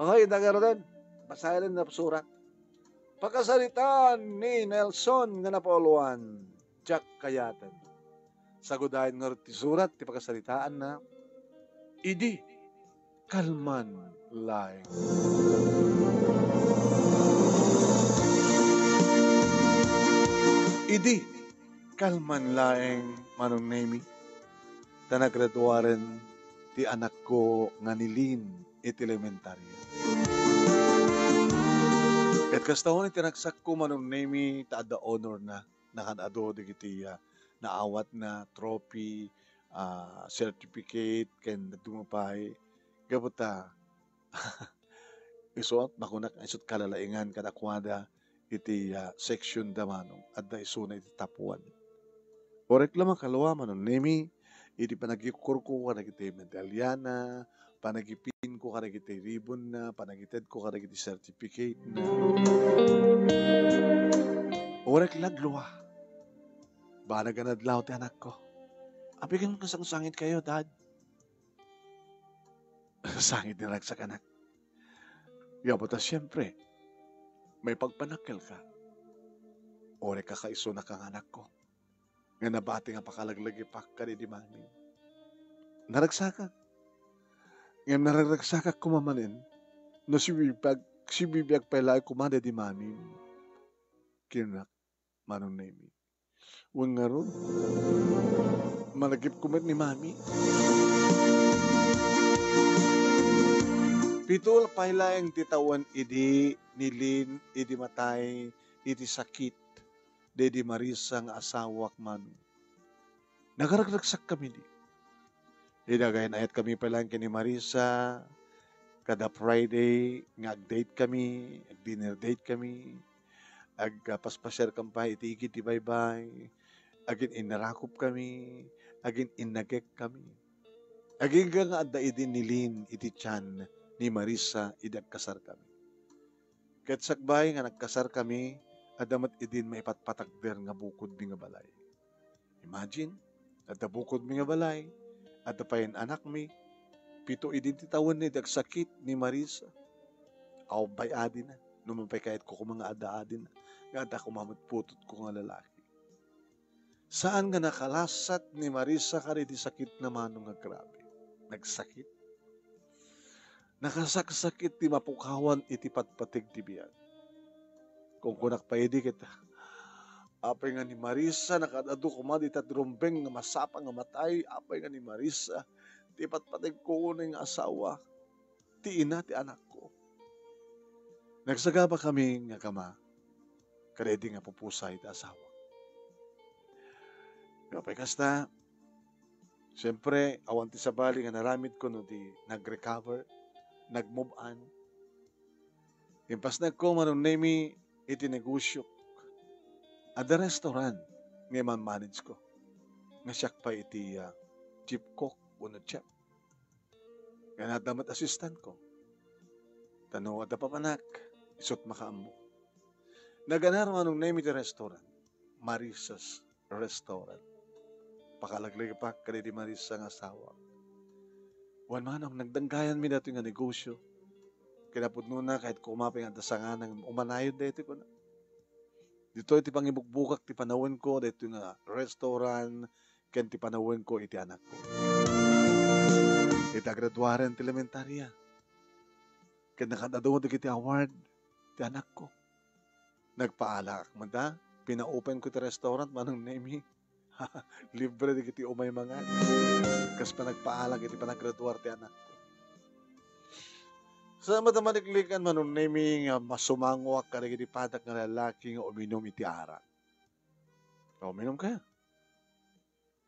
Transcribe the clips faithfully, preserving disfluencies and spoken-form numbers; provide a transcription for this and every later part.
Okay, ita ngaruden, basaen ti napsurat. Pakasaritaan ni Nelson nga napauluan, diak kayaten. Sagudayen ngarud ti surat ti pakasaritaanna, idi kalman laeng. Idi kalman laeng, Manong Nemi, ta nagraduaren ti anakko nga ni Lynn iti elementarya. Ket kasta unay ti ragsakko, Manong Nemi, ta adda honorna, nakaad-adu dagiti, ah, naawatna, trophy, ah, certificate, ken dadduma pay. Gapu ta, isu, makunak, isu't kalalaingan kadakuada iti, ah, section da, Manong. Adda isuna iti top one. Orek la makalua, Manong Nemi, iti panagikkurko kadagiti medalyana, panagipinko kadagiti ribbonna, panagitedko kadagiti certificate-na. Orek la aglua. Banag a nadlaw ti anakko. Apigem nga sangsangitkayo, Dad? Sangit ni ragsak, anak. Gapu ta siempre, maipagpanakkelka. Orek a kaisunaka nga anakko, nga nabati nga pakalaglagipak kadaydi mami. Naragsakak. Ngem nararagsakak koma manen no sibibiag, sibibiag pay laeng koma daydi mami. Kinuna, Manong Nemi. Wen ngarud, malagipko met ni Mami. Pito pay laeng ti tawen idi ni Lynn idi matay iti sakit daydi Marisa nga asawak, Manong. Nagaragraksakkami idi. Idi agayan-ayatkami pay laeng ken ni Marisa, kada Friday nga ag-date kami, ag-dinner date kami, agpaspasiarkami pay iti igid ti baybay, agin-innarakopkami, agin-innagekkami. Agingga nga adda idi ni Lynn iti tian ni Marisa idi agkasarkami. Ket sakbay nga nagkasarkami, adda met idin maipatpatagder nga bukodmi nga balay. Imagine, adda bukodmi nga balay, adda pay yan-anakmi, pito idin ti tawenna idi agsakit ni Marisa. Aw, bay-adina, no mapay kayatko koma nga adda adina, nga adda koma met putotko nga lalaki. Saan nga nakalasat ni Marisa kadaydi sakitna, Manong, nga grabe. Nagsakit. Nakasaksakit ti mapukawan iti patpateg ti biag. Kunkunak pay idi ket, apay nga ni Marisa, nakaad-adu koma dita ti rumbeng nga masapa nga matay, apay nga ni Marisa, ti patpategko unay nga asawa, ti ina ti anakko. Nagsagabakami nga kama kadaydi nga pupusa iti asawa. Apay kasta, siyempre, awan ti sabali nga naramidko no di nag-recover, nag-move on. Impasnekko, Manong Nemi, iti negosyo. Adda restaurant nga iman-manageko. Nga siak pay iti, ah, chief cook wenno chef. Nga adda met assistantko. Ta no adda papanak, isu't makaammo. Naganar, Manong Nemi, ti restaurant, Marisa's Restaurant. Pakalaglagipak kadaydi Marisa nga asawa. Wen, Manong, nagdanggayanmi daytoy nga negosyo. Kinapudnona, kayatko koma pay nga adda sangana, umanayon daytoy, kuna. Ditoy ti pangibugbugak ti panawenko, daytoy nga restaurant, ken ti panawenko iti anakko. Iti agraduaren ti elementarya, ket nakaad-adu dagiti award ti anakko. Nagpaalak met da, pina-openko ti restaurant, Manong Nemi. Libre dagiti umay mangan. Kas panagpaalak iti panagraduar ti anakko. Saan met a maliklikan, Manong Nemi, nga masumangoak kadagiti padak nga lalaki nga uminum iti arak. O, uminum ka.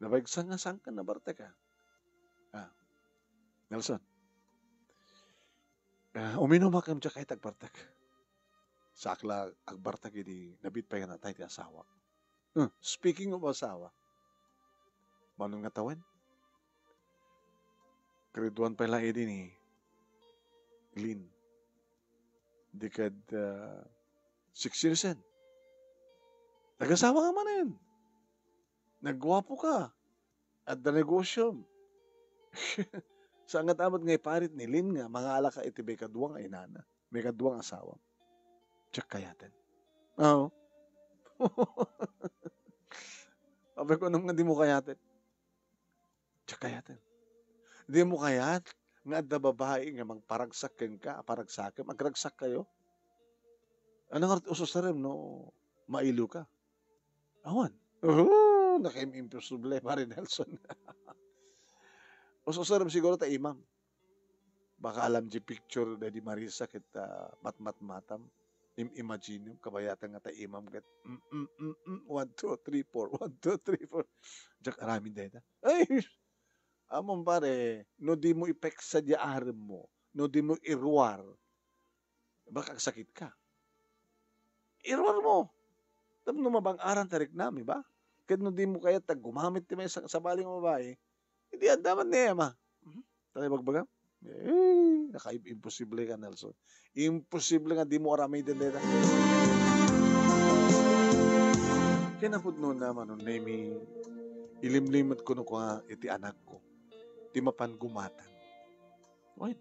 Nabaigsa nga saan ka nabartek, a. Ah, Nelson. Ah, uminum a ngem diak kayat agbartek. Saak la agbartek idi nabiit pay nga natay ti asawak. Hmm, speaking of asawa, Manong, nga tawen, grade one pay la idi ni Lynn. Di kad, ah, six years yan. Nagasawa ka manen. Nagguapo ka. Adda negosyom. Saan nga ta met nga iparit ni Lynn nga mangalaka iti maikadua nga inana, maikadua nga asawa. Diak kayaten. Oo. Apay, kunam nga dimo kayaten. Diak kayaten. Dimo kayat nga adda babai nga mangparagsak kenka, paragsakem, agragsak kayo? Ano nga ususarem no mailiw ka? Awan. Oh, nakaim-, imposible, Pare Nelson. Ususarem siguro ta imam. Baka alam di picture da di Marisa ket, ah, matmatmatam. Im-, imagine, kabayatan nga ta imam ket, mm, mm, mm, mm, one, two, three, four, one, two, three, four. Diak aramid dayta. Ay! Amon, pare, no di mo ipeksa di arem mo, no di mo iruar, baka agsakit ka. Iruar mo. Tapno mabang-aran ta riknami ba? Ket no di mo kayat ta gumamit ti maysa nga sabali nga babai, idi adda man ni Emma. Mhm. Tay bagbagam? Eh, naka-, imposible ka, Nelson. Imposible nga di mo aramiden dayta. Kinapudnona, Manong Nemi, ilimlimet kuno kua iti anakko ti mapan gumatang. Wen,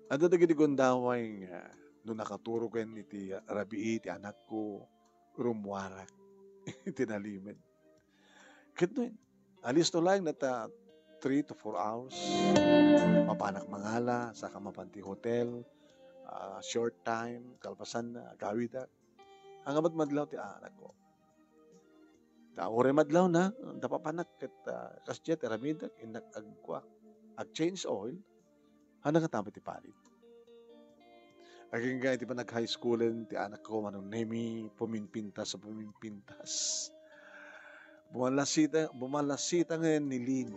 adda dagiti gundaway nga no nakaturo ken iti rabii ti anakko, rummuarak iti nalimed. Ket no, alisto laeng dayta three to four hours. Mapanak mangala, saka mapan ti hotel, ah, short time, kalpasanna, agawidak. Ania met madlaw ti anakko. Ta uray madlawna, napapanak ket, ah, kasdiay ti aramidek, innak agkuak, ag-change oil, ania nga tama ti parit? Agingga iti panag-high schoolen ti anakko, Manong Nemi, pumimpintas a pumimpintas. Bumalasita-, bumalasitangen ni Lynn.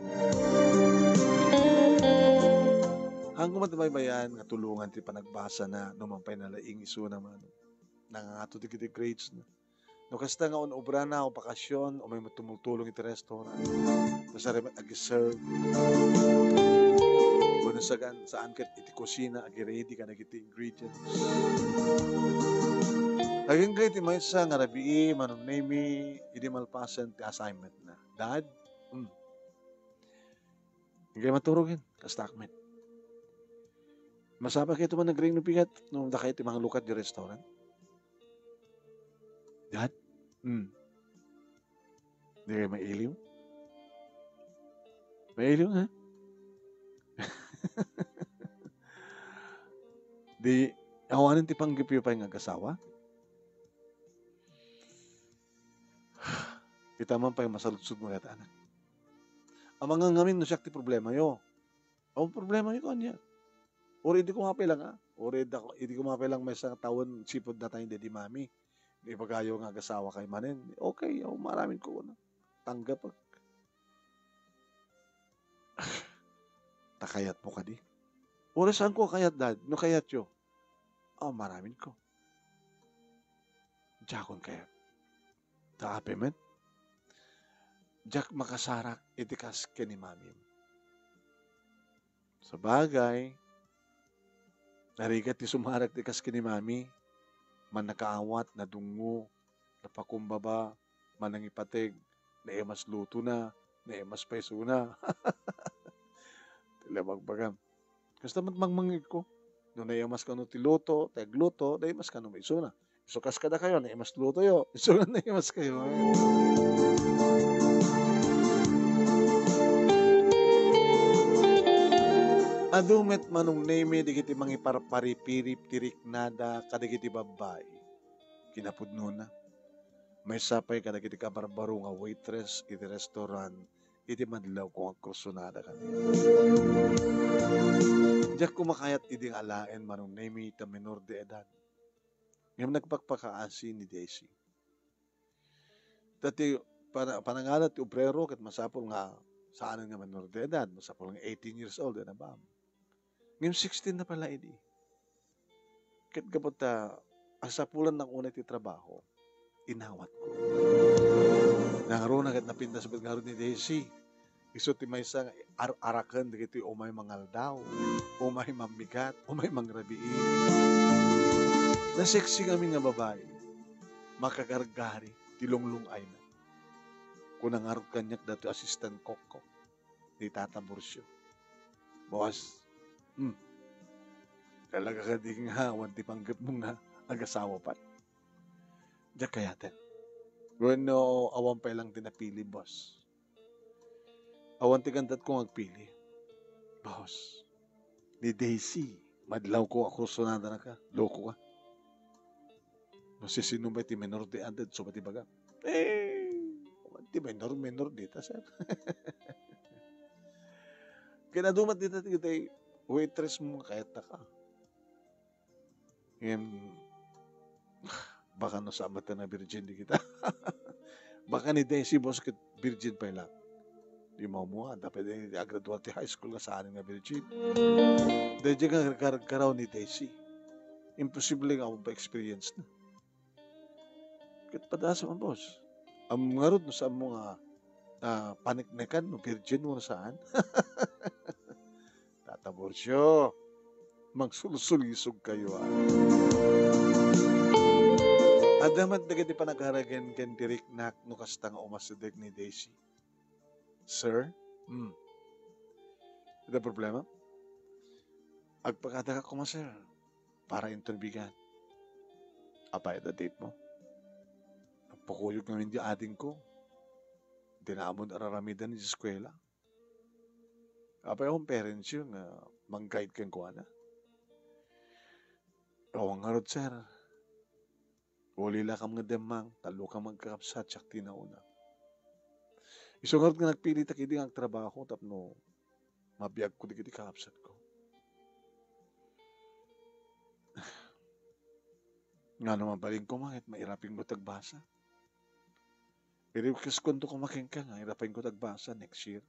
Haanko met baybay-an nga tulongan ti panagbasana no mapay nalaing isuna, Manong. Nangangato dagiti grades na. No kasta nga un-obrana o bakasyon, umay met tumultulong iti restaurant. Kasdiay met agi-serve. Wenno saan, saan ket iti kusina, agi-ready kadagiti ingredients. Agingga iti maysa nga rabii, Manong Nemi, idi malpasen ti assignment na. Dad, mm. Inkay maturogen, kastak met. Masapul kayto nga agriing no pigat no dakayo ti manglukat di restaurant? Dad? Hmm. Di kayo mailiw? Mailiw, ha? Di, awanen ti panggepyo pay nga agasawa? Ita man pay masaludsod mo ket anak. Amangan ngamin no siak ti problemayo. Awan problemayo, kuan niya. Uray idi kumapay lang, ah. Uray da-, idi kumapay lang maysa nga tawen, sipud natay daydi mami. Ibagayo nga agasawa kay manen. Okay, awan maramid ko kuna. Tanggapek. Ta kayat mo kadi? Uray saan ko kayat, Dad. No kayat yo? Awan maramid ko. Diakon kayat. Ta apay met, diak makasarak iti kas ken ni mamim. Sabagay, narigat ti sumarak ti kas ken ni mami, mannakaawat, nadungngo, napakumbaba, manangipateg, naimas lutona, naimas paysona. Ti labagbagam. Kasta met mangmangngegko. No naimas kano ti luto, ti agluto, naimas kano maisuna. Isu kas kadakayo, naimas lutoyo. Isu nga naimas kayo. Adu met Manong Nemi dagiti mangiparparipirip ti riknada kadagiti babbai. Kinapudnona, maysa pay kadagiti kabarbaro nga waitress iti restaurant iti madlaw ko nga agkursunada kami. Diak koma kayat idi nga alaen Manong Nemi ta menor de edad. Ngem nagpakpakaasi ni Daisy. Ta ti pana-, panangalan ti obrero ket masapul nga saanen nga menor de edad, masapul nga eighteen years old and above. Ngem sixteen na pala idi. Ket gapu ta asapulannak unay ti trabaho, inawatko. Nangruna ket napintas met ngarud ni Daisy. Isu ti maysa nga ar-araken dagiti umay mangaldaw, umay mammigat, umay mangrabii. Naseksi ngamin nga babai, makagargari ti lunglung-ayna. Kuna ngarud kaniak datoy assistant cook ko, ni Tata Burcio. Boss, hmm, talaga kadi nga awan ti panggepmo nga agasawa pay? Diak kayaten. Wenno awan pay lang ti napili, boss? Awan ti gantatko nga agpili. Boss, ni Daisy, madlawko a kursunada na ka. Loko ka. No sisino ba ti menor de edad, isu ba ti bagam? Eh, awan ti menor, menor dita, sir. Ken adu met dita ti waitress mo, kayat ta ka. Ngem, baka no saan met a virgin dagita. Baka ni Daisy, boss, ket virgin pay laeng. Di mo ammuan, dapat di agraduar ti high school nga saan nga virgin. Daydiay nga karkarkaraw ni Daisy. Imposible nga awan pay experience na. Ket padasam, boss. Ammom ngarud no saanmo nga, ah, paniknekan no virgin wenno saan. Tata Borcio, mangsulsulisog kayo, ah. Adda met dagiti panagaragen ken ti riknak no kasta nga umasideg ni Daisy. Sir? Hmm. Adda problema? Agpakadaka koma, sir, para inton bigat. Apay adda date mo? Nagpakuyog ngamin ti adingko. Dina ammoen ar-aramiden iti eskuela. Apay awan parents yo nga mang-guide kenkuana? Awan ngarud, sir. Ulilakam nga demmang, tallokam nga agkakabsat, siak ti nauna. Isu ngarud nga nagpilitak idi nga agtrabaho tapno mabiagko dagiti kakabsatko. Ngano mabalin koma ket mairapingko ti agbasa? I-request-konto koma kenka nga irapenko ti agbasa next year.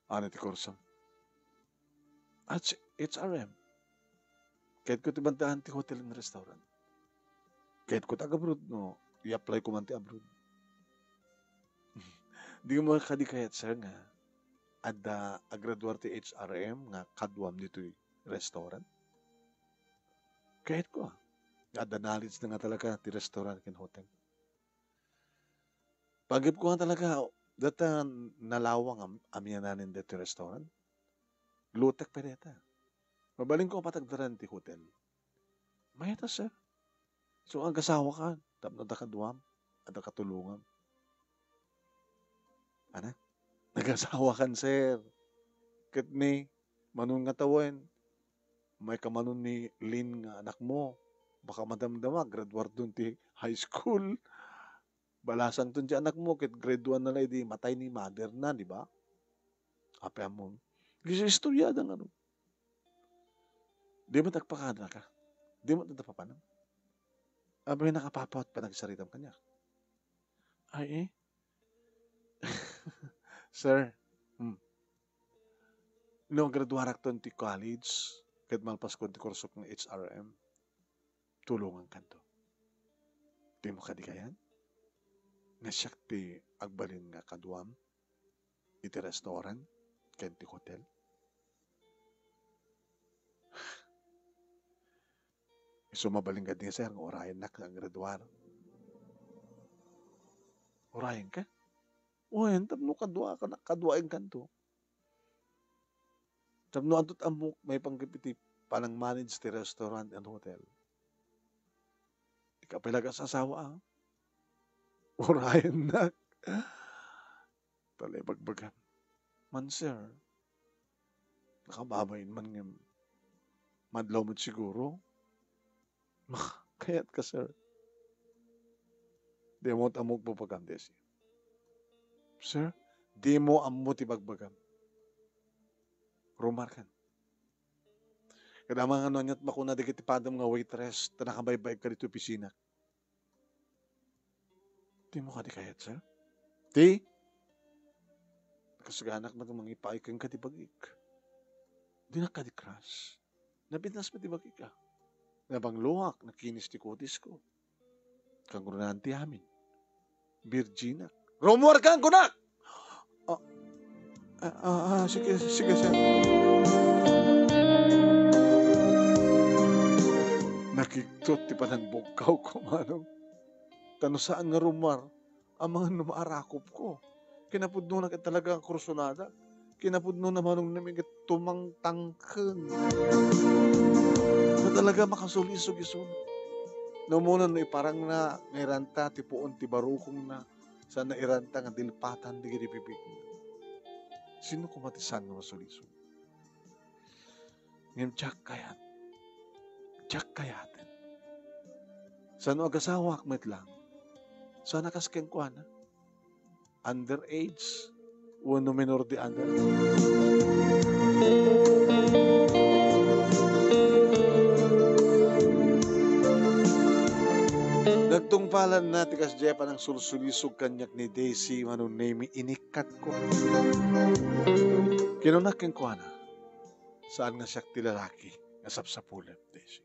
Ano ti kursom? H-, H R M. Kayatko ti bantaan ti hotel and restaurant. Kayatko ti ag-abroad no i-apply ko man ti abroad. Dimo kadi kayat, sir, nga adda agraduar ti H R M nga kaduam ditoy restaurant? Kayatko, ah. Adda knowledge na nga talaga ti restaurant ken hotel. Panggepko nga talaga, dayta nalawang a, a miananen daytoy restaurant. Lutek pay dayta. Mabalinko a patagdaran ti hotel. Mayat a, sir. So, agasawa ka, tapno adda kaduam, adda katulongam. Ana? Nagasawa kan, sir. Ket ni, manon nga tawen, may kamanon ni Lynn nga anakmo. Baka madamdama, graduardon ti high school. Balasangton ti anakmo, ket grade one na la idi matay ni mother na, di ba? Apay ammom. Isu istorya da nga no. Di met agpakada ka. Di met adda papanam. Apay nakapapawat panagsaritam kaniak? Ay, eh. Sir, hmm. No graduarakton ti college, ket malpaskon ti kursok nga H R M, tulongankanto. Dimo kadi kayat? Nga siak ti agbalin nga kaduam iti restaurant ken ti hotel? Isu mabalin kadi, sir, nga urayennak nga aggraduar. Urayenka? Wen, tapno kadua ka, kaduaenkanto. Tapno antot ammok maipanggep iti panang-manage ti restaurant and hotel. Dika pay la agasasawa, ah. Urayennak. Talaga ibagbagam. Man, sir, nakababain man ngem madlaw met siguro. Makayatka, sir. Dimo ammo ti bagbagam, Desi. Sir, dimo ammo ti bagbagam. Rumarken. Kada mga ano, aniat makuna dagiti padam nga waitress, ta nakabaybayag ka ditoy opisina. Dimo kadi kayat, sir? Ti? Nakasaganak met mangipaay kenka ti bagik. Dinak kadi crush. Napintas met ti bagik, ah. Nabangloak, nakinis ti kutisko. Kangrunan ti amin. Virginak. Rumuarkan, kunak! Ah, ah, ah, ah, sige, sige, sir. Nakigtot ti panangbugkaw ko, manong. Ta no saan nga rumuar, amangan no maarakop ko. Kinapudnona ket talaga nga kursunada. Kinapudnona, Manong Nemi, ket tumangtangken. Nga talaga makasulisog isuna. No umuna no iparangna nga iranta ti puon ti barukongna, saan a iranta nga dilpatan dagiti bibigna. Sino koma ti saan nga masulisog? Ngem diak kayat. Diak kayaten. Saan no agasawak met lang, saan a kas kenkuana? Underage wenno minor de edad? Nagtungpalanna ti kasdiay a panangsulsulisog kaniak ni Daisy, Manong Nemi, inikkatko. Kinuna kenkuana, "Saan nga siak ti lalaki nga sapsapulem, Daisy.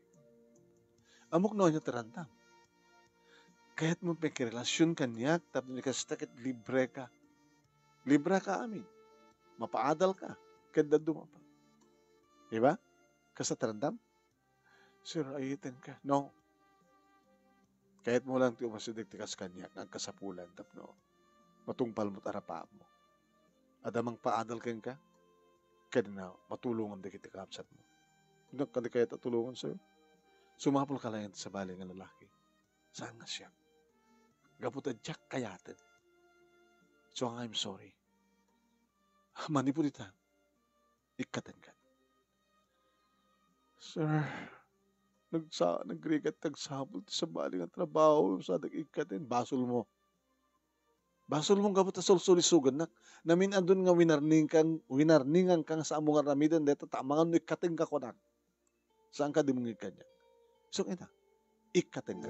Ammok no ania ti randam. Kayatmo pay makirelasion kaniak tapno ni kasta ket libre ka. Libre ka amin. Mapaadal ka ket dadduma pay." Di ba? Kasta ti randam? "Sir, ayiten ka." No. Kayatmo lang ti umasideg ti kas kaniak nga agkasapulan tapno matungpalmo ti arapaapmo. Adda mangpaadal kenka? Ken na, matulongam dagiti kakabsatmo. Kunak, "Kadi kayat a tulongan, sir? Sumapul ka laeng iti sabali nga lalaki. Saan nga siak. Gapu ta diak kayaten. So nga, I'm sorry. Manipud ita, ikkatenka." "Sir, nagsa-, nagrigat ti agsapul ti sabali nga trabaho, sadak ikkaten." Basolmo. Basolmo gapu ta sulsulisogannak. Namin-adun nga winarningkan-, winarninganka nga saanmo nga aramiden dayta, ta amangan no ikkatenka kunak. Saanka dimngeg kaniak. Isu ita, ikkatenka.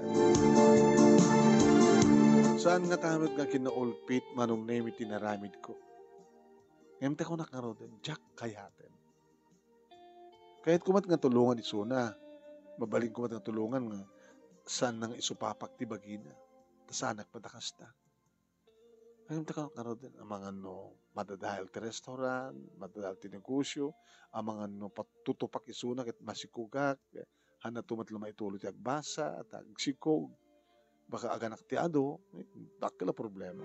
Saan nga ta met nga kinaulpit, Manong Nemi, ti inaramidko. Ngem ta kunak ngaruden, diak kayaten. Kayatko met nga tulongan isuna. Mabalinko met nga tulongan nga saan nga isupapak ti bagina. Ta saanak met a kasta. Ngem ta kunak ngaruden, amangan no madadael ti restaurant, madadael ti negosio, amangan no patutupak isuna ket masikogak, hanna to met la maituloy ti agbasa, ta agsikog. Baka aganak ti adu, eh, dakkel a problema.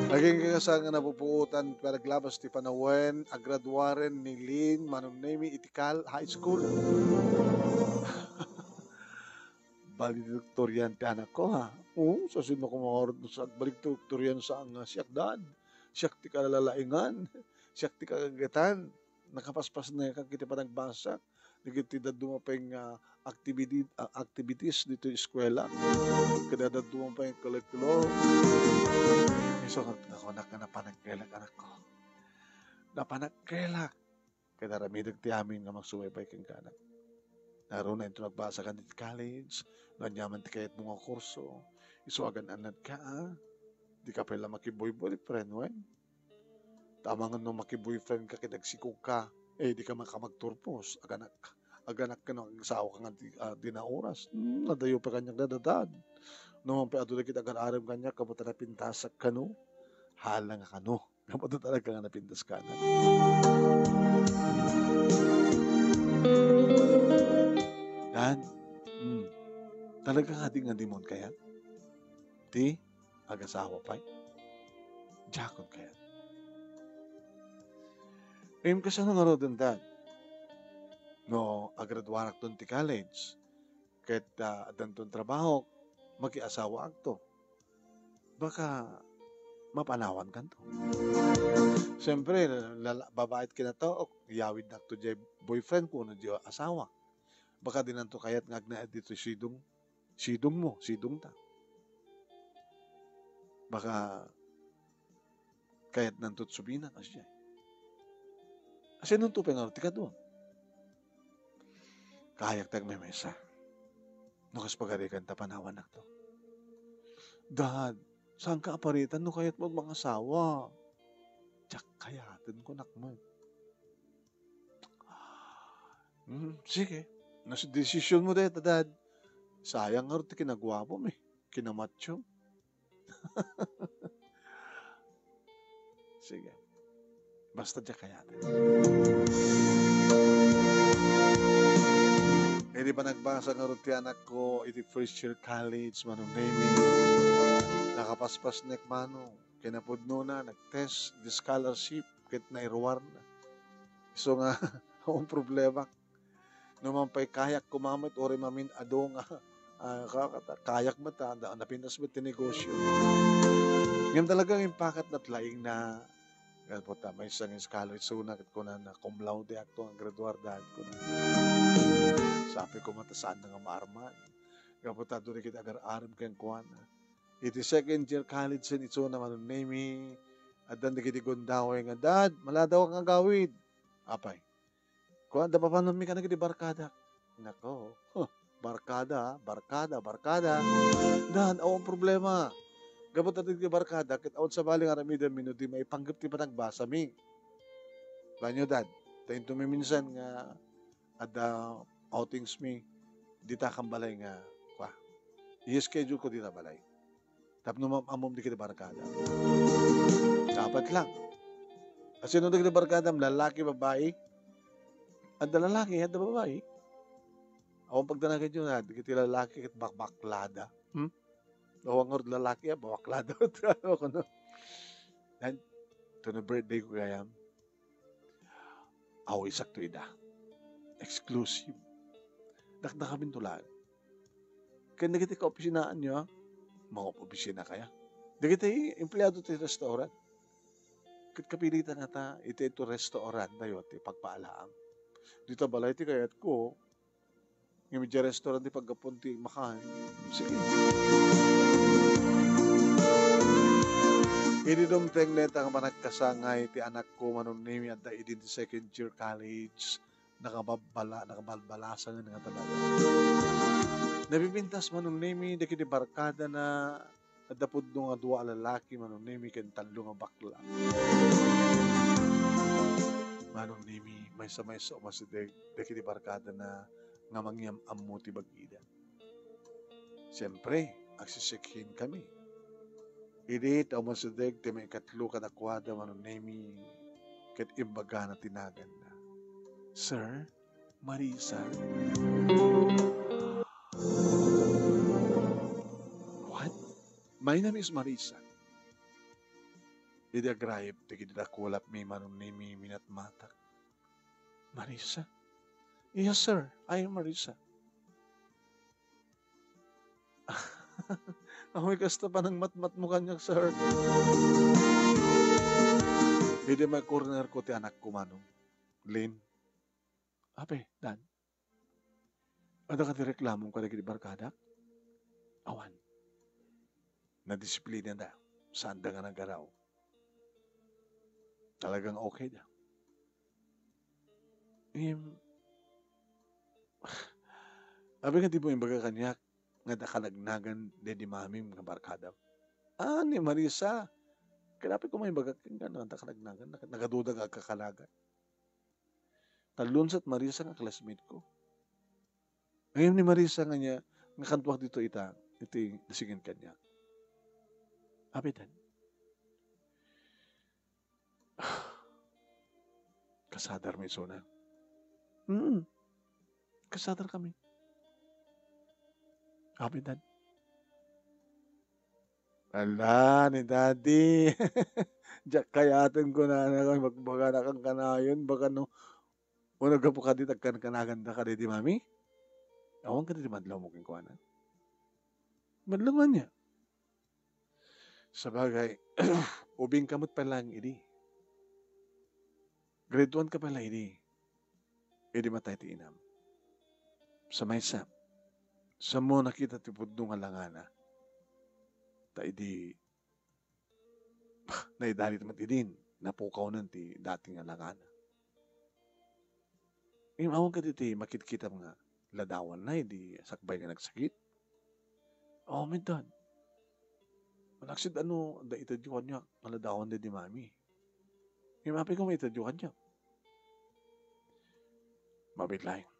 Agingga saan nga napupuotan, panaglabas ti panawen, agraduaren ni Lynn, Manong Nemi, iti kal-, high school. Valedictorian ti anakko, ha? Oo, sa sino ko mawarot sa valedictorian sa nga siak, Dad. Siak ti kalalaingan. Siak ti kagagatan. Nakapaspasnekan iti panagbasak. Dagiti dadduma pay nga activity, ah, activities ditoy eskuela. Kada dadduma pay nga curriculum. Isu nga kunak nga napanagkelak, anakko. Napanagkelak. Ket aramidek ti amin nga mangsubaybay kenka. Ngarud, inton nagbasakan iti college, no ania man ti kayatmo nga kurso, isu agan-annadka, a? Dika pay la makiboy-boyfriend, wen? Ta amangan no makiboyfriend ka ket agsikog ka, eh, dika maka-, magturpos, aganak, aganak ken agsawaka nga di, a, dina oras. Hmm, nadayo pay kaniak, Dad, Dad. No man pay adu dagiti agar-arem kaniak, gapu ta napintasak kano, hala nga kano. Gapu ta talaga nga napintas ka, anak. Dad, hmm, talaga nga di nga dimon kayat? Ti agasawa pay? Diakon kayat. Em, kasano ngaruden, Dad? No agraduarakton ti college, ket, ah, addanton trabaho, makiasawaakto. Baka mapanawankanto. Siyempre, lala-, babaet kinataok, yawidnakto diay boyfriend ko wenno diay asawa. Baka dinanto kayat nga agnaed ditoy sidong, sidongmo, sidongta. Baka kayatnanto ti subinak, a siya. Asinonto pay ngarud ti kaduam? Kayak ti agmemesa. No kas pagarigan ta panawannakto. Dad, saanka a paritan no kayatmo mangasawa? Diak kayaten, kunak met. Hmm, sige. No, desisyonmo dayta, Dad. Sayang ngarud ti kinaguapom, eh. Kinamatchom. Sige. Basta diak kayaten. Idi panagbasa ngarud ti anakko iti first year college, Manong Nemi, nakapaspasnek, Manong. Kinapudnona, nag-test di scholarship, ket nairuarna. Isu nga, awan problema. No man pay kayak koma met, uray mamin-adu nga, ah, ka-, ka-, kayak met, ah, da-, napintas met ti negosyo. Ngem talagang impakatna ti laingna. Gapu ta maysa nga scholar isuna ket kunana, cum laude akto nga graduar dan, kunana. Sabi ko, "Mata, saan na nga maarman?" Gapu ta adu dagiti agar-arem kenkuana. Iti second year college sen isuna, Manong Nemi, addan dagiti gundaway nga, "Dad, maladaw nga agawid." Apay? Kuan, da papanonmi kadagiti barkadak. Nako, huh, barkada, barkada, barkada. Dan, awan problema. Gapu ta dagiti barkada, ket awan sabali nga aramidenmi no di maipanggep ti panagbasami. Banyo, Dad, ta intomi minsan nga adda outings mi, dita kan balay nga, kua, i-schedule ko dita balay. Tapno mam-, ammom dagiti barkada. Kapat lang. Asino dagiti barkadam? Lalaki, babai? Adda lalaki, adda babai. Awan pagdanagan yo na, dagiti lalaki ket bakbaklada. Hmm? Awan ngarud lalaki, ah, babaklada. Ano ko, no? Yan, ito na birthday ko kayam. Aw, isakto ida. Exclusive. Dakdakamin to laeng. Ken dagiti kaopisinaanyo, ah, mangopisina kaya? Dagiti empleado ti restaurant. Ket kapilitan ngata, iti, iti restaurant tayo ti pagpaalaam. Dita balay ti kayatko, ngem idiay restaurant ti paggapuan ti makaen. Sige. Idi dumteng dayta nga panagkasangay ti anakko, Manong Nemi, adda idin ti second year college, nakababbala-, nakabalbalasangen nga talaga. Nabibintas, Manong Nemi, dagiti barkadana, adda pudno nga dua a lalaki, Manong Nemi, ken tallo nga bakla. Manong Nemi, maysa-maysa umasideg dagiti barkadana nga mangyam-ammo ti bagida. Siempre, agsisekhim kami. Idi ta umasideg ti maikatlo kadakuada, Manong Nemi, ket imbagana ti naganna, "Sir, Marisa." "What? My name is Marisa." Idi agrayep dagiti dakulapmi, Manong Nemi, minatmatak. "Marisa?" "Yes, sir. I am Marisa." "Amoy kasta panangmatmatmo kaniak, sir." Idi maikurnirko ti anakko, Manong Lin. "Apay, Dan? Adda kadi reklamom kadagiti barkadak?" "Awan. Nadisiplinada. Saanda nga nagaraw. Talagang okay da." Ngem, apay nga dimo imbaga kaniak nga adda kanagnagan daydi mamim nga barkadam? "Ah, ni Marisa." Ket apay koma imbaga kenka nga adda kanagnagan? Nag-, nagaduda nga agkakanagan. Tallo sa ti Marisa nga classmate ko. Ngem ni Marisa nga nia, nga kantuak dito ita, iti nasigin kaniak. Apay, Dan? Kasadarmi isuna? Hmm. Kasadar kami. Apay, Dan? Ala, ni Daddy. Diak kayaten kunana, magbaga na kang kanayon, baka no, uno gapu kadi agkankanagan da kadi di Mami? Awan kadi di madlaw mo kenkuana? Madlaw ania? Sabagay, ubing ka met pay laeng idi. Grade one ka pay la idi. Idi matay ti inam. Sa maysa, sammo nakita ti pudno nga langana. Ta idi, naidalit met idin, napukawnen ti dati nga langana. Ngem awan kadi ti makitkitam nga ladawanna idi sakbay nga nagsakit? Aw, met, Dad. Manaksid ano, adda itedyo kaniak nga ladawan daydi Mami. Ngem apay koma itedyo kaniak? Mabiit laeng.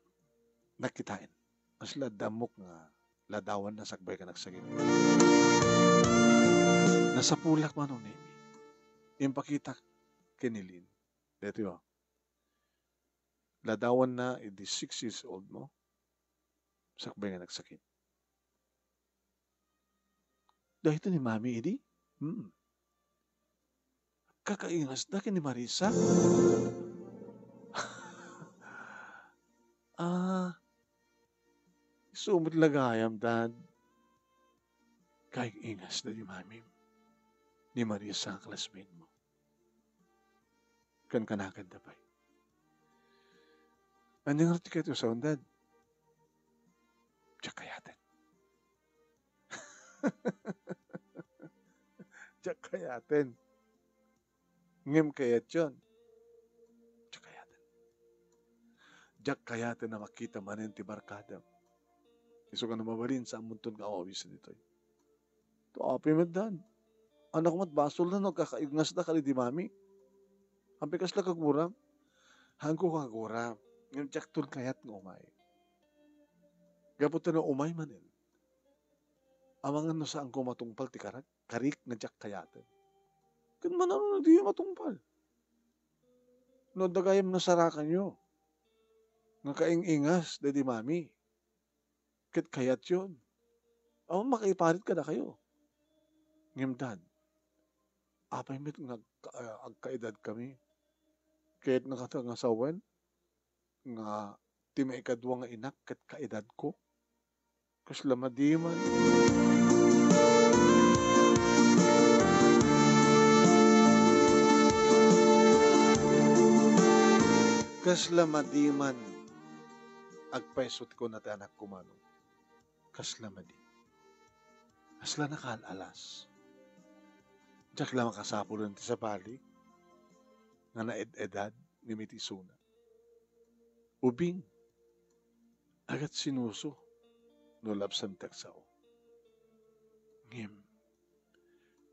Nakitaen. Kasla adda ammok nga ladawanna sakbay nga nagsakit. Nasapulak, Manong Nemi. Impakitak ken ni Lin. Daytoy, o. Ladawanna idi six years old mo, sakbay nga nagsakit. Daytoy ni Mami idi? Hmm. kakaingasda ken ni Marisa? Ah, isu met la gayam, Dad. Kakaingasda ni Mami, ni Marisa a classmate mo. Ken kanakanda pay. Ania ngarud ti kayatyo a sawen, Dad? Diak kayaten. Diak kayaten. Ngem kayatyon. Diak kayaten. Diak kayaten a makita manen ti barkadam. Isu nga no mabalin, saanmonton nga awawisen ditoy. To apay met, Dad. Anak met, basolna no agkakaingasda kadi ni Mami. Apay, kasla kaguram? Haanko kaguram. Ngem diakton kayat nga umay. Gapu ta no umay manen, amangan no saanko matungpal ti karak-, karik nga diak kayaten. Ket mano no diyo matungpal? No adda gayam nasarakanyo nga kaing-ingas daydi Mami, ket kayatyon, awan makaiparit kadakayo. Ngem, Dad, apay met nga agka-, agkaedadkami? Kayatna kadi nga sawen nga ti maikadua nga inak ket kaedadko? Kasla madiman. Kasla madiman. Agpayso ti kuna ti anakko, Manong. Kasla madi. Kasla nakaal-alas. Diak la makasapulen ti sabali nga naed-edad ngem iti isuna. Ubing, agat sinuso no labsan ti agsao. Ngem,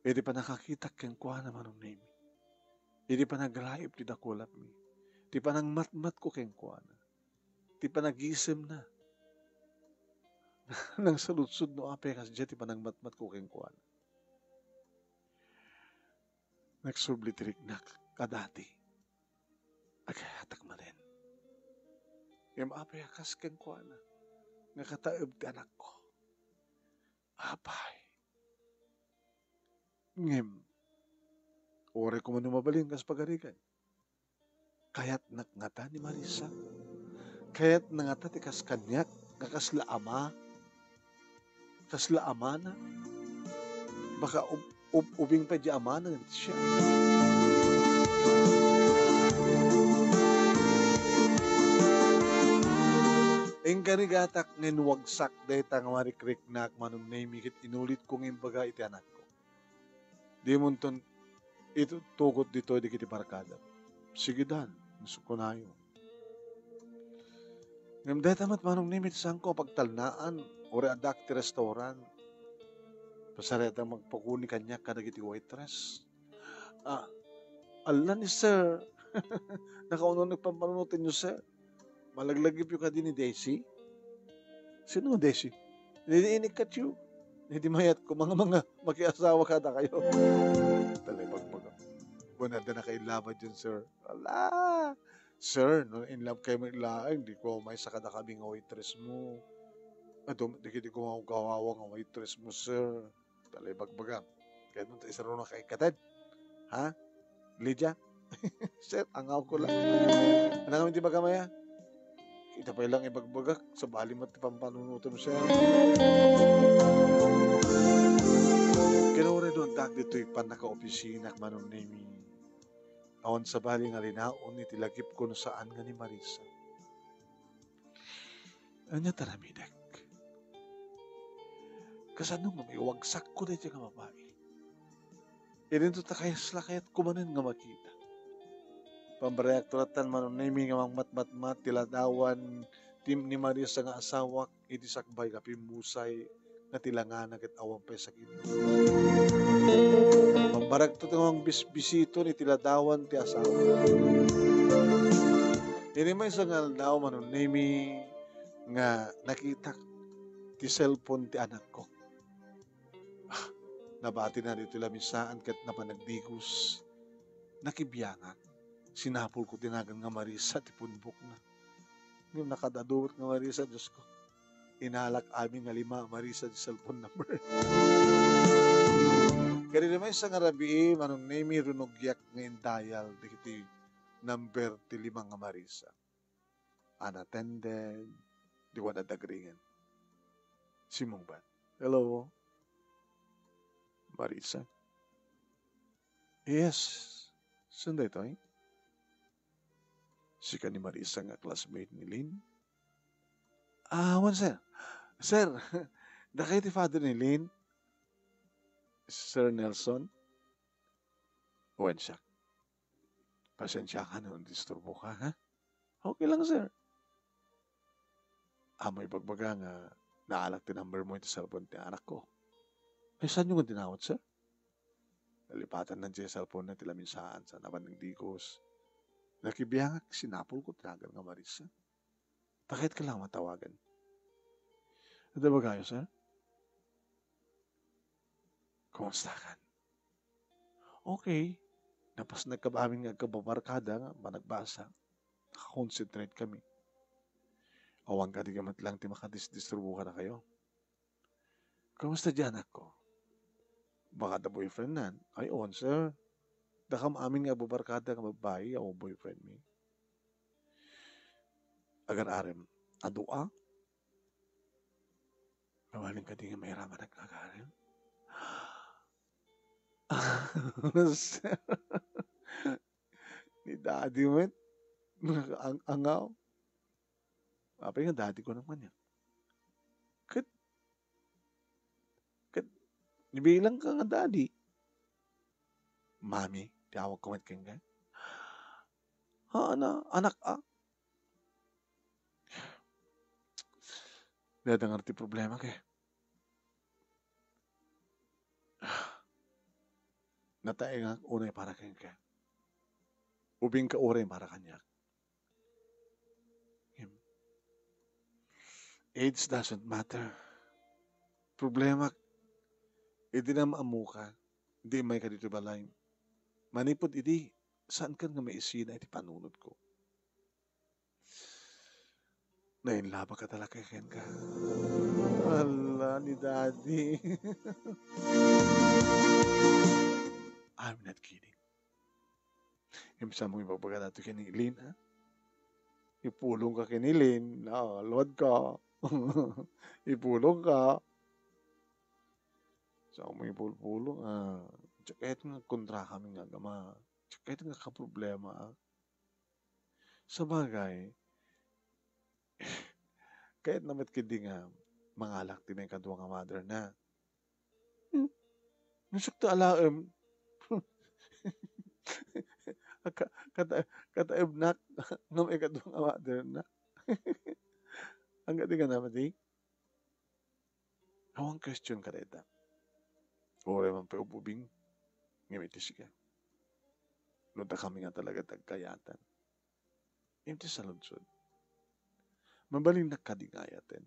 iti pannakakitak kenkuana, Manong Nemi, iti panaglaib ti dakulapmi, ti panangmatmatko kenkuana, ti panagisemna, nangsaludsod no apay a kasdiay ti panangmatmatko kenkuana. Nagsubli ti riknak a dati. Agayatak manen. Ngem apay a kas kenkuana nga kataeb ti anakko? Apay. Ngem, uray koma no mabalin kas pagarigan. Kayatnak ngata ni Marisa? Kayatna ngata ti kas kaniak nga kasla ama? Kasla amana? Baka ub-, ub-, ubing pay di amana ngem siak. Inkarigatak nga inwagsak dayta nga marikriknak, Manong Nemi, ket inulitko nga imbaga iti anakko. Dimonton itutugot ditoy dagiti barkada. Sige, Dan, no kunayo. Ngem dayta met, Manong Nemi, ti saanko a pagtalnaan, uray addaak ti restaurant. Pasaritak magpakuni kaniak kadagiti waitress. Ah, ala ni sir. Nakauneg pampanunotenyo, sir. Malaglagipyo kadi ni Desi? Sino nga Desi? Ni, ni, ni Katyo. Ni di mayat ko, mga, mga makiasawa kadakayo. Talay bagbaga. Bueno, adda nakailabad yun, sir. Ala! Sir, no in love kayo met laeng, di ko maysa kadakami nga waitress mo. Adu, di, di ko maugawawa nga waitress mo, sir. Talay bagbaga. Kaya nung isaro na kaikatad. Ha? Lydia? Sir, angaw ko lang. Ano kami di baga maya? Kita pa ilang ibagbagak. Sabali mo ti pampanunutom, sir. Kinuray doon tak dito'y panakaopisina, Manong Nemi. Awan sabali nga linaon iti lagip ko no saan nga ni Marisa. Ania ti aramidek? Kasano nga maiwagsakko daytoy nga babai? Idinto ta kayat la kayatko manen nga makita. Pambarayakto lattan, Manong Nemi, nga mangmatmatmat ti ladawan ti ni Marisa nga asawak iti sakbay nga pimmusay nga ti langana ket awan pay sakit. Pambarayakto ti mangbisbisiton iti ladawan ti asawa. Iti maysa nga aldaw, Manong Nemi, nga nakitak ti cellphone ti anakko. Ah, nabatina ditoy lamisaan ket napan nagdigos. Nakibiangak. Sinapulko ti nagan nga Marisa ti punbokna. Ngem nakadadumot nga Marisa, Diosko. Inalak amin nga lima a Marisa ti cellphone number. Kadagiti maysa nga rabii, Manong Nemy, rinugiak nga indayal dagiti number ti lima nga Marisa. Unattended, di wan adda agringen. Simmungbat. "Hello, Marisa?" "Yes, sino daytoy?" "Sika ni Marisa nga classmate ni Lynn?" "Ah, wen, sir. Sir, dakay ti father ni Lynn, Sir Nelson." "Wen, siak. Pasensiakan no disturboka, ha?" "Okay lang, sir." "Ammom ibagbaga nga naalak ti number mo iti cellphone ti anakko. Ay, saanyo nga dinawat, sir?" Nalipatanna ti cellphone-na iti lamisaanna, saan a panagdigos. Nakibiangak, sinapulko ti nagan nga Marisa. Ta kayatko lang matawagan. Adda ibagayo, sir? Kumustakan? Okay. Napasnekka amin nga agkabarkada nga managbasa. Nakakonsentrate kami. Awan kadi nga met lang ti makadisdisturbo kadakayo. Kumusta di anakko? Baka adda boyfriendnan? Ay, on, sir. Dakam amin nga agbabarkada nga babbai a boyfriend mi. Agar-arem a dua? Mabalin kadi nga mairaman agar-arem? Sir, ni daddy met, ang-angaw. Apay nga daddy ko naman yan. Ket, ket, nibilang ka nga daddy. Mami, ti awag ko met kenka. Ha, ana, anak, a? Dada nga ti problema, ke. Nataengak unay para kenka. Ubingka uray para kaniak. Him. Age doesn't matter. Problema, idi naam-ammoka, idi immayka ditoy balay. Manipud idi, saankan nga maisina iti panunotko. Nainlabak ka talaga kenka. Ala, ni Daddy. I'm not kidding. Imsa mo ibabaga nato kini Lynn, ha? Ipulong ka kini Lynn. Ah, luad ka. Ipulong ka. Sa mo ipulpulong, ah, tsaka ito nga kontra kami nga gama. Tsaka ito nga kaproblema, ah. Sabagay, kayatna met ketdi nga mangalak ti maikadua nga mother na. Hmm. Nusok ta alaem. Ka-, kata-, kataebnak nga maikadua nga mother na. Ang gati ka naman, di? Awan question kadayta. Uray man pay ububing, ngem iti sika. No dakami nga talaga ti agkayatan. Iti saludsod. Mabalinnak kadi nga ayaten?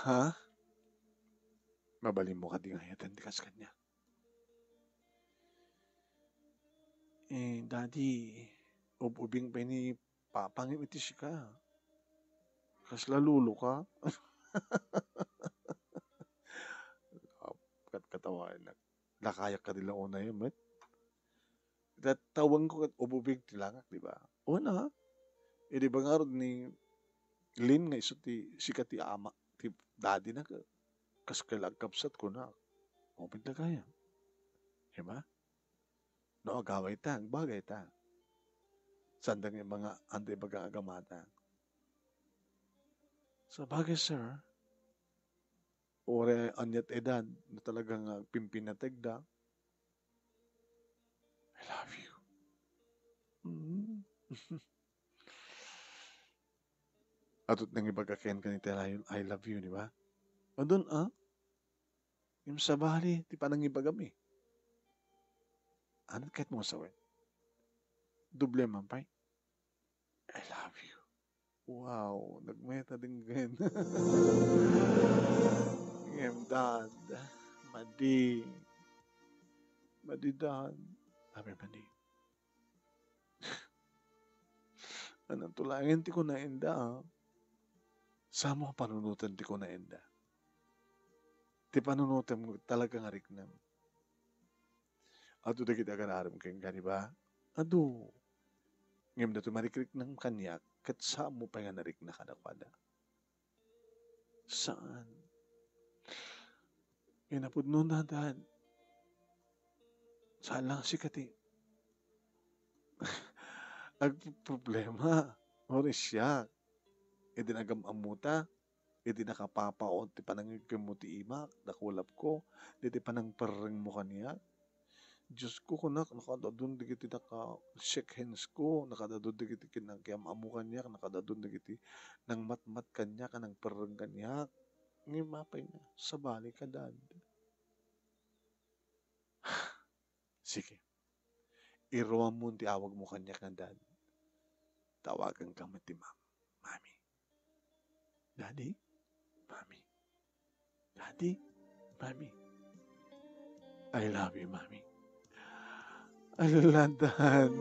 Ha? Mabalinmo kadi nga ayaten ti kas kaniak? Eh, Daddy, ub-ubing pay ni Papa ngem iti sika. Kasla lolo ka? Kat-, katawanak. Lakayak ka di la unay met. Tattaweng ko ket ububig ti langak, di ba? Una, idi ba ngarud ni Lynn nga isu ti, sika ti ama, ti daddy na, ka-, kas kay la agkabsat ko na. Open ta kaya. Di ba? No, agaway ta, agbagay ta. Sanda nga mga anda ibaga agamata. Sa bagay, sir, uray aniat edad, no talaga nga agpimpinateg da, I love you. Mm. Atot nang ibaga ken kanita, I love you, di ba? Adun, ah? Yung sabali, ti panangibagam eh. Ano kahit mo sawen? Doble man pa'y, I love you. Wow, nagmayat na din ngayon. Ngayon, Dad, madi. Madi, Dad. Sabi, madi. Anong tulangan ti kuna inda, ah? Samo panunutan ti kuna inda. Ti panunotem talaga nga riknam. Adu dagiti agararem kenka, di ba? Adu. Ngem no ti marikriknam kaniak, ket saanmo pay nga narikna kadakuada. Saan? Kinapudnona, Dad. Saan lang sika ti agproblema. Uray siak. Idi nagam-ammota, idi nakapapaon ti panangigkemmo ti imak, dakulapko, diti panangperrengmo kaniak. Diosko, kunak, nakadadun dagiti naka-shake hands ko, nakadadun dagiti kinakiam-ammo kaniak, nakadadun dagiti nangmatmat kaniak, nangperreng kaniak. Ngem apay nga, sabali ka, Dad. Sige. Iruamon ti awagmo kaniak nga Dad. Tawaganka met ti Mam-, Mami. Daddy? Mami. Daddy? Mami. I love you, Mami. I love Dad.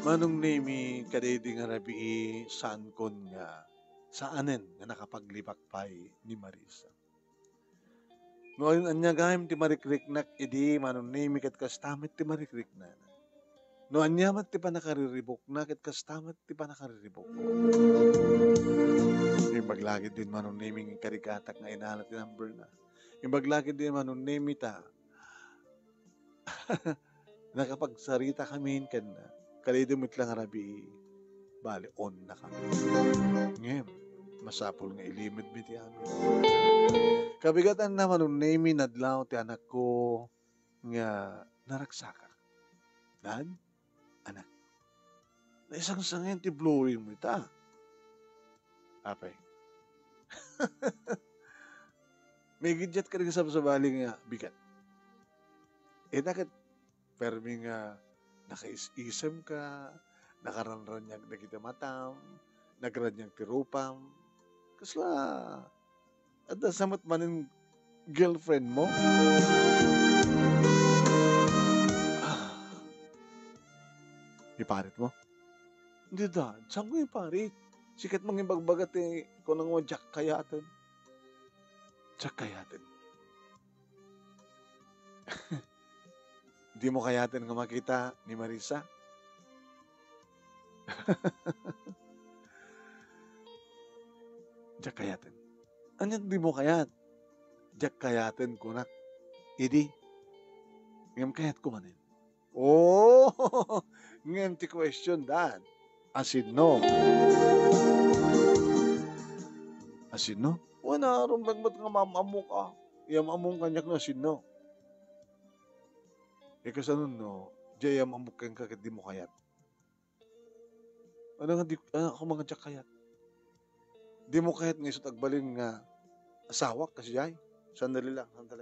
Manong Nemi, kadaydi nga rabii, saankon nga saanen nga nakapaglibak pay ni Marisa. No ania gayam ti marikriknak idi, Manong Nemi, ket kasta met ti marikriknana. No ania met ti pannakariribukna, ket kasta met ti pannakariribukko. Imbag la ketdin, Manong Nemi, nga inkarigatak nga inala ti numberna. Imbag la ketdin, Manong Nemi, ta nakapagsarita kami kenna. Kadaydi met la nga rabii, bale, onna kami. Ngem, masapul nga ilimedmi ti amin. Kabigatanna, Manong Nemi, nadlaw ti anakko nga naragsakak. Dad, anak, naisangsangen ti blowing mo ita. Apay. Migiddiat ka rin sabsabali nga bigat. Ita ket permi nga nakaisisem ka, nakaranraniag dagiti matam, nagraniag ti rupam. Kasla, adda sa met manen girlfriend mo? Ah. Iparit mo? Hindi, Dad. Saan ko iparit? Sikat mang ibagbaga ti kunang mo, Jack Kayaten. Jack Kayaten. Di mo kayaten nga makita ni Marisa? Diak kayaten. Ania ti di mo kayat? Diak kayaten, kunak. Idi, ngem kayatko manen. Oh! Ngem ti question, Dad, asinno? Asinno? Wen, arumbeng met nga maam-ammok a. Iyam-ammom kaniak no asinno. E, kasano no, di iyam-ammok kenka ket di mo kayat? Ano nga di, ah, ako nga diak kayat? Di mo kayat nga isut' agbalin nga asawak, kasdiay? Sandali lang, sandali.